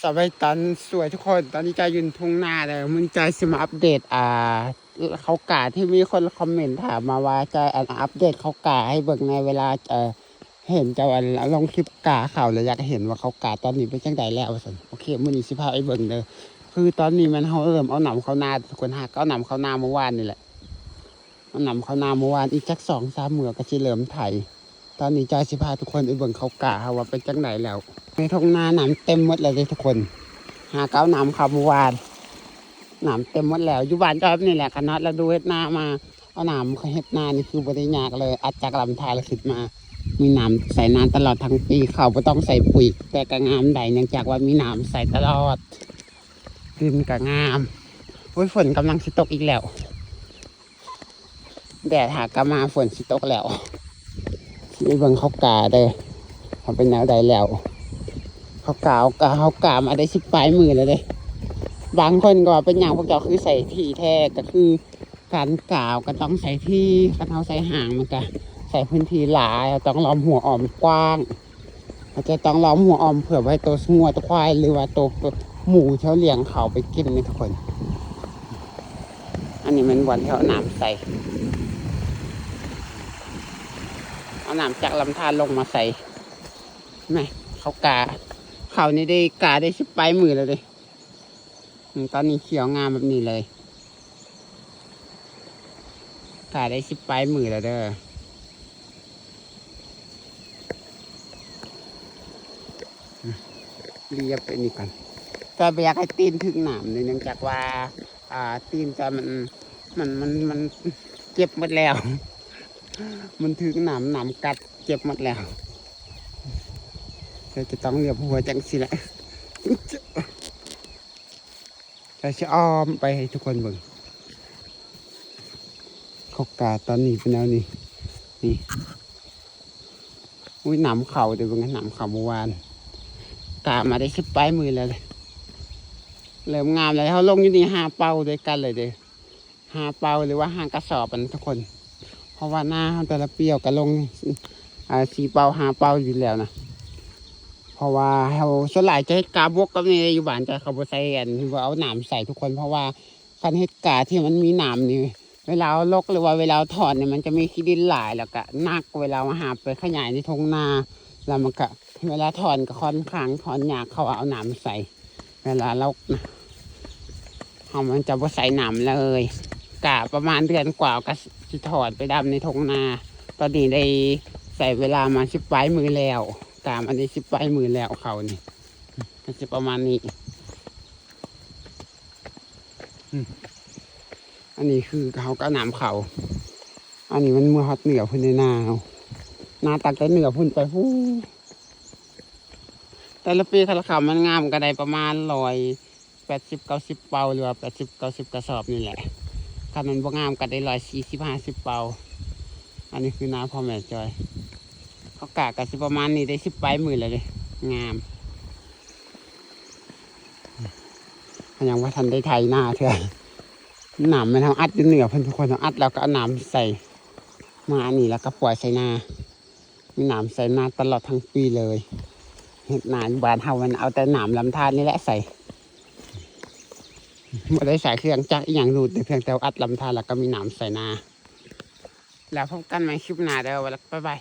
ສະບາຍຕອນສວຍທຸກຄົນ, ຕອນນີ້ຈອຍຢູ່ທົ່ງນາເດີ. ມື້ນີ້ຈອຍຊິມາອັບເດດ ອ່າ ເຂົ້າກ້າ ທີ່ມີຄົນຄອມເມັນຖາມມາວ່າຈອຍ ອັນ ອັບເດດເຂົ້າກ້າໃຫ້ເບິ່ງແດ່ ເວລາ ເອີ ເຫັນເຈົ້າ ອັນ ລົງຄລິບກ້າເຂົ້າ ແລ້ວຢາກເຫັນວ່າເຂົ້າກ້າຕອນນີ້ເປັນຈັ່ງໃດແລ້ວວ່າຊັ້ນ. ໂອເຄ ມື້ນີ້ຊິພາໄປເບິ່ງເດີ. ຄືຕອນນີ້ແມ່ນເຮົາເລີ່ມເອົາໜຳເຂົ້ານາ ທຸກຄົນ. ຫາກໍເອົາໜຳເຂົ້ານາມື້ວານນີ້ແຫຼະ, ເອົາໜຳເຂົ້ານາມື້ວານ, ອີກຈັກສອງສາມມື້ກໍຊິເລີ່ມໄຖ. ຕອນນີ້ຈອຍຊິພາທຸກຄົນໄປເບິ່ງເຂົ້າກ້າເຮົາວ່າເປັນຈັ່ງໃດແລ້ວ. ໃນທົ່ງນາໜຳເຕັມໝົດແລ້ວເດ້ທຸກຄົນ. ຫາກໍເອົາໜຳເຂົ້າມື້ວານ, ໜຳເຕັມໝົດແລ້ວ. ຢູ່ບ້ານຈອຍແບບນີ້ແຫຼະ, ຄັນຮອດລະດູເຮັດນາມາ ເອົາໜຳເຮັດນານີ້ຄືບໍ່ໄດ້ຍາກເລີຍ. ອັດຈາກລຳທານຂຶ້ນມາ ມີໜຳໃສ່ນາຕະຫຼອດທັງປີ. ເຂົ້າບໍ່ຕ້ອງໃສ່ປຸຍ ແຕ່ກໍງາມໄດ໋ ເນື່ອງຈາກວ່າມີໜຳໃສ່ຕະຫຼອດ. ດິນກໍງາມ. ໂອ້ຍ ຝົນກຳລັງຊິຕົກອີກແລ້ວ. ແດດຫາກະມາ ຝົນຊິຕົກແລ້ວ. ຊິໄປເບິ່ງເຂົ້າກ້າເດີ ວ່າເປັນແນວໃດແລ້ວ. ເຂົ້າກ້າ ເຮົາກ້າມາໄດ້ສິບປາຍມື້ແລ້ວເດ້. ບາງຄົນກໍວ່າເປັນຫຍັງພວກເຈົ້າຄືໃສ່ທີ່ແທ້, ກໍຄືການກ້າກໍຕ້ອງໃສ່ທີ່, ຄັນເຮົາໃສ່ຫາງມັນກໍໃຊ້ພື້ນທີ່ຫຼາຍ, ເຮົາຕ້ອງລ້ອມຮົ້ວອ້ອມກວ້າງ. ເຮົາຈະຕ້ອງລ້ອມຮົ້ວອ້ອມເພື່ອບໍ່ໃຫ້ໂຕງົວໂຕຄວາຍ ຫຼືວ່າໂຕໝູທີ່ເຮົາລ້ຽງເຂົາໄປກິນນີ້ທຸກຄົນ. ອັນນີ້ແມ່ນບ່ອນທີ່ເຮົາເອົາໜຳໃສ່, ເອົາໜຳຈາກລຳທານລົງມາໃສ່. ແມ່ ເຂົ້າກ້າ ເຂົ້ານີ້ໄດ້ກ້າໄດ້ສິບປາຍມື້ແລ້ວເດ້. ອືມ ຕອນນີ້ຂຽວງາມແບບນີ້ເລີຍ. ກ້າໄດ້ສິບປາຍມື້ແລ້ວເດີ. ອືມ ລຽບໄປນີ້ກ່ອນ. ຈອຍບໍ່ຢາກໃຫ້ຕີນຖືກໜາມເດ້ ເນື່ອງຈາກວ່າ ອ່າ ຕີນຈອຍມັນ ມັນ ມັນ ມັນເຈັບໝົດແລ້ວ. ມັນຖືກໜາມ ໜາມກັດເຈັບໝົດແລ້ວ. ຈອຍຈະຕ້ອງລຽບຫົວຈັ່ງຊີ້ແຫຼະ. ຈອຍຊິອ້ອມໄປໃຫ້ທຸກຄົນເບິ່ງ. ເຂົ້າກ້າຕອນນີ້ເປັນແນວນີ້ ນີ້. ອຸ້ຍ ໜຳເຂົ້າເດ້ ເບິ່ງ ໜຳເຂົ້າມື້ວານ. ກ້າມາໄດ້ສິບປາຍມື້ແລ້ວເດ້. ເລີ່ມງາມແລ້ວ. ເຮົາລົງຢູ່ນີ້ຫ້າເປົາດ້ວຍກັນເລີຍເດ້. ຫ້າເປົາ ຫຼືວ່າຫ້າກະສອບຫັ້ນນະທຸກຄົນ. ເພາະວ່ານາເຮົາແຕ່ລະປີເຮົາກະລົງ ອ່າ ສີ່ເປົາ ຫ້າເປົາຢູ່ແລ້ວນະ. ເພາະວ່າເຮົາສ່ວນຫຼາຍຈະເຮັດກ້າບົກກັບນີ້ ຢູ່ບ້ານຈອຍເຂົາບໍ່ໃສ່ ອັນ ບໍ່ເອົາໜາມໃສ່ທຸກຄົນ. ເພາະວ່າຄັນເຮັດກ້າທີ່ມັນມີໜາມນີ້ ເວລາເຮົາລົກ ຫຼືວ່າເວລາເຮົາຖອນນີ້ ມັນຈະມີຂີ້ດິນຫຼາຍ ແລ້ວກະໜັກ. ເວລາເຮົາຫາບໄປຂະຫຍາຍໃນທົ່ງນາ ແລ້ວມັນກະ ເວລາຖອນກໍຂ້ອນຂ້າງຖອນຍາກ, ເຂົາເອົາໜາມໃສ່ເວລາລົກນະ. ເຮົາມັນຈະບໍ່ໃສ່ໜາມເລີຍ. ກະປະມານເດືອນກວ່າກໍຊິຖອນໄປດຳໃນທົ່ງນາ. ຕອນນີ້ໄດ້ໃຊ້ເວລາມາສິບປາຍມື້ແລ້ວ, ກະມາໄດ້ສິບປາຍມື້ແລ້ວ ເຂົ້ານີ້ ກໍຊິປະມານນີ້. ອືມ ອັນນີ້ຄືເຮົາກໍເອົາໜາມເຂົ້າ. ອັນນີ້ມັນເມືອຮອດເໜືອພຸ້ນເດ້ ນາເຮົາ, ນາຕັ້ງແຕ່ເໜືອພຸ້ນໄປພຸ້ນ. ແຕ່ລະປີຄັນລາຄາມັນງາມກໍໄດ້ປະມານຮ້ອຍແປດສິບເກົ້າສິບເປົາ ຫຼືວ່າແປດສິບເກົ້າສິບກະສອບນີ້ແຫຼະ. ຄັນມັນບໍ່ງາມກໍໄດ້ຮ້ອຍສີ່ສິບຫ້າສິບເປົາ. ອັນນີ້ຄືນາພໍ່ແມ່ຈອຍ. ເຂົາກະກໍຊິປະມານນີ້ ໄດ້ສິບປາຍມື້ແລ້ວເດ້. ງາມ. ເຮົາຍັງບໍ່ທັນໄດ້ໄຖນາເທື່ອ. ໜາມແມ່ນເຮົາອັດຢູ່ເໜືອພຸ້ນທຸກຄົນ, ເຮົາອັດແລ້ວກໍເອົາໜາມໃສ່ມາອັນນີ້ ແລ້ວກໍປ່ອຍໃສ່ນາ. ມີໜາມໃສ່ນາຕະຫຼອດທັງປີເລີຍ. ເຮັດນາຢູ່ບ້ານເຮົາມັນເອົາແຕ່ໜາມລຳທານນີ້ແຫຼະໃສ່. ບໍ່ໄດ້ໃຊ້ເຄື່ອງຈັກອີ່ຫຍັງດູດ, ແຕ່ພຽງແຕ່ອັດລຳທານ ແລ້ວກໍມີໜາມໃສ່ນາ. ແລ້ວພົບກັນໃໝ່ຄລິບໜ້າເດີ. ບາຍບາຍ.